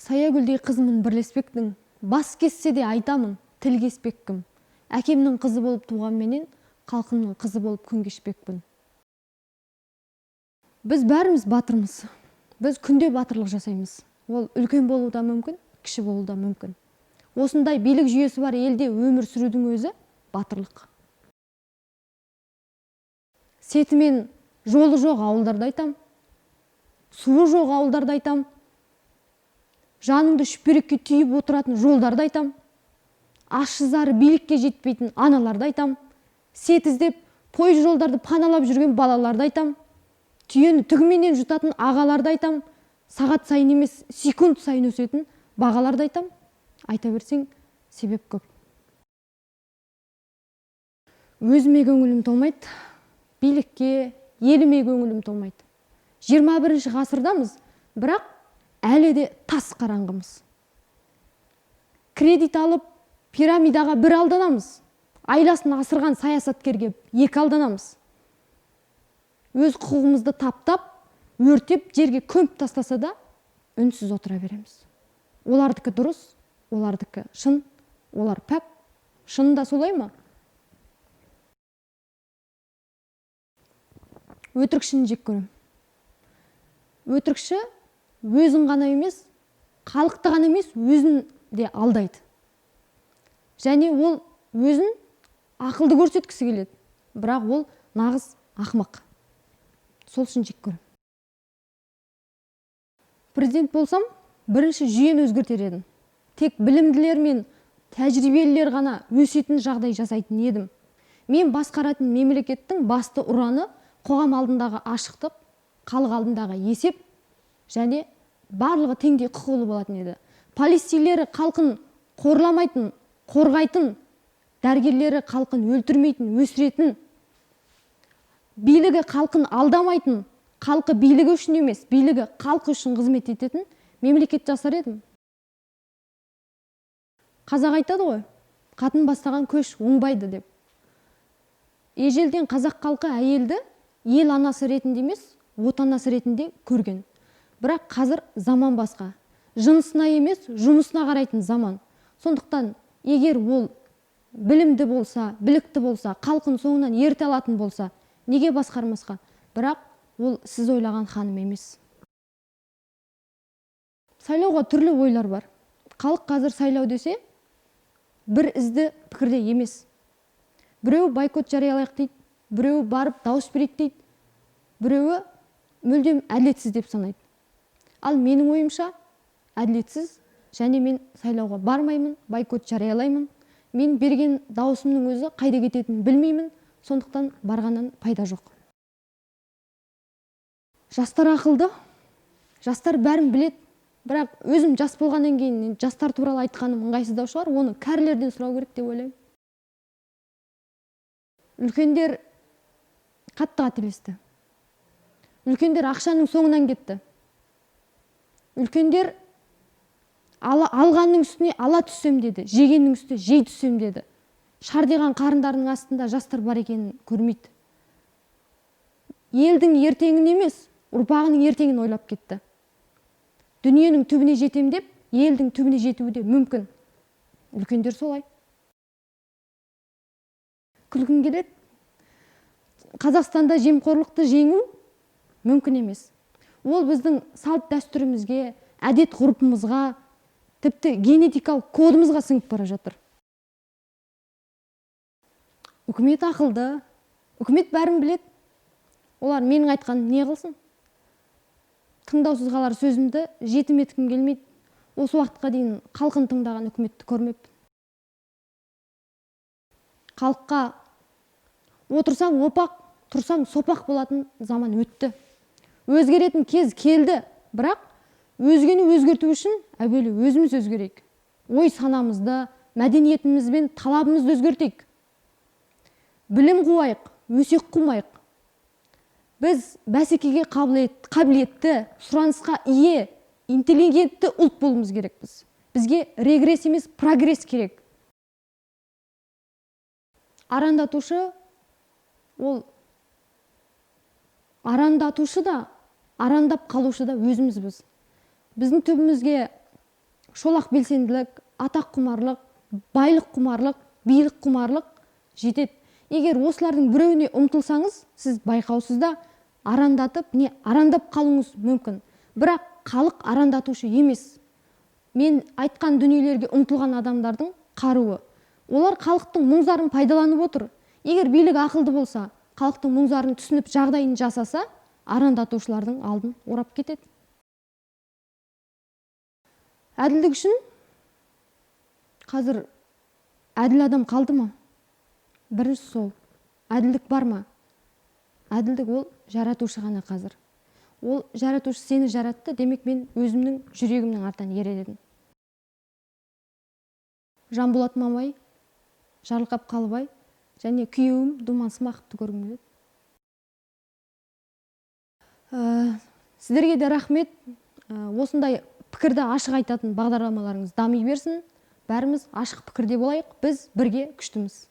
Саягүлдей қызмын бірлеспектің, бас кессе де айтамын, тіл кеспек кім. Әкемнің қызы болып туғанменен, халқымның қызы болып күн кешпекпін. Біз бәріміз батырмыз. Біз күнде батырлық жасаймыз. Ол үлкен болуы да мүмкін, кіші болуы да мүмкін. Осындай билік жүйесі бар елде өмір сүрудің өзі батырлық. Сетімен жолы жоқ ауылдарды айтам, суы жоқ ауылдарды айтам, жаныңды шүберекке түйіп отыратын жолдарды айтам, ащы зары билікке жетпейтін аналарды айтам, сет іздеп пойыз жолдарды паналап жүрген балаларды айтам, түйені түгіменен жұтатын ағаларды айтам, сағат сайын емес секунд сайын өсетін бағаларды айтам. Айта берсең себеп көп. Өзіме көңілім толмайды, билікке, еліме көңілім толмайды. 21 ғасырдамыз, бірақ әлі де тас қараңғымыз. Кредит алып пирамидаға бір алданамыз, айласын асырған саясаткерге екі алданамыз. Өз құқығымызды таптап, өртеп, жерге көміп тастаса да үнсіз отыра береміз. Олардікі дұрыс, олардікі шын, олар пәк. Шынында солай ма? Өтірікшіні жек көремін. Өтірікші өзін ғана емес, халықты ғана емес, өзін де алдайды. Және ол өзін ақылды көрсеткісі келеді, бірақ ол нағыз ақымақ. Сол үшін жек көремін. Президент болсам, бірінші жүйені өзгертер едім. Тек білімділер мен тәжірибелілер ғана өсетін жағдай жасайтын едім. Мен басқаратын мемлекеттің басты ұраны қоғам алдындағы ашықтық, халық алдындағы есеп және барлығы теңдей құқылы болатын еді. Полицейлері халқын қорламайтын, қорғайтын, дәрігерлері халқын өлтірмейтін, өсіретін, билігі халқын алдамайтын, халқы билігі үшін емес, билігі халқы үшін қызмет ететін мемлекет жасар едім. Қазақ айтады ғой, қатын бастаған көш оңбайды деп. Ежелден қазақ халқы әйелді ел анасы ретінде емес, отанасы ретінде көрген. Бірақ қазір заман басқа. Жынысына емес, жұмысына қарайтын заман. Сондықтан егер ол білімді болса, білікті болса, халқын соңынан ерте алатын болса, неге басқармасқа? Бірақ ол сіз ойлаған ханым емес. Сайлауға түрлі ойлар бар. Халық қазір сайлау десе, бір ізді пікірде емес. Біреуі бойкот жариялайық дейді, біреуі барып дауыс берейік дейді, біреуі мүлдем әділетсіз деп санайды. Ал менің ойымша әділетсіз, және мен сайлауға бармаймын, бойкот жариялаймын. Мен берген дауысымның өзі қайда кететінін білмеймін, сондықтан барғаннан пайда жоқ. Жастар ақылды, жастар бәрін біледі, бірақ өзім жас болғаннан кейін жастар туралы айтқаным ыңғайсыздау шығар, оны кәрілерден сұрау керек деп ойлаймын. Үлкендер қатты қателесті. Үлкендер ақшаның соңынан кетті. Үлкендер алғанның үстіне ала түссем деді, жегеннің үстіне жей түссем деді. Шардиған қарындарының астында жастар бар екенін көрмейді. Елдің ертеңін емес, ұрпағының ертеңін ойлап кетті. Дүниенің түбіне жетем деп, елдің түбіне жетуі де мүмкін. Үлкендер солай. Күлкім келеді. Қазақстанда жемқорлықты жеңу мүмкін емес. Ол біздің салт дәстүрімізге, әдет ғұрпымызға, тіпті генетикалық кодымызға сіңіп бара жатыр. Үкімет ақылды, үкімет бәрін біледі. Олар менің айтқаным не қылсын? Тыңдаусыз қалар сөзімді жетім еткім келмейді. Осы уақытқа дейін халқын тыңдаған үкіметті көрмеппін. Халыққа отырсаң опақ, тұрсаң сопақ болатын заман өтті. Өзгеретін кез келді, бірақ өзгені өзгерту үшін әуелі өзіміз өзгерейік. Ой санамызды, мәдениетіміз бен талабымызды өзгертейік. Білім қуайық, өсек қумайық. Біз бәсекеге қабілетті, сұранысқа ие, интеллигентті ұлт болуымыз керекпіз. Бізге регресс емес, прогресс керек. Арандатушы ол арандатушы да, арандап қалушы да өзімізбіз. Біздің түбімізге Шолақ белсенділік, атақ құмарлық, байлық құмарлық, билік құмарлық жетеді. Егер осылардың біреуіне ұмтылсаңыз, сіз байқаусызда арандатып, не арандап қалуыңыз мүмкін. Бірақ халық арандатушы емес. Мен айтқан дүниелерге ұмтылған адамдардың қаруы. Олар халықтың мұң-зарын пайдаланып отыр. Егер билік ақылды болса, халықтың мұң-зарын түсініп жағдайын жасаса, арандатушылардың алдын орап кетеді. Әділдік үшін қазір әділ адам қалды ма? Бірінші сол. Әділдік бар ма? Әділдік ол жаратушы ғана қазір. Ол жаратушы сені жаратты, демек мен өзімнің жүрегімнің артынан ере дедім. Жанболат Мамай, Жарылқап Қалыбай және күйеуім Думан Смақовты көргім келеді. Сіздерге де рахмет. Осындай пікірді ашық айтатын бағдарламаларыңыз дами берсін. Бәріміз ашық пікірде болайық. Біз бірге күштіміз.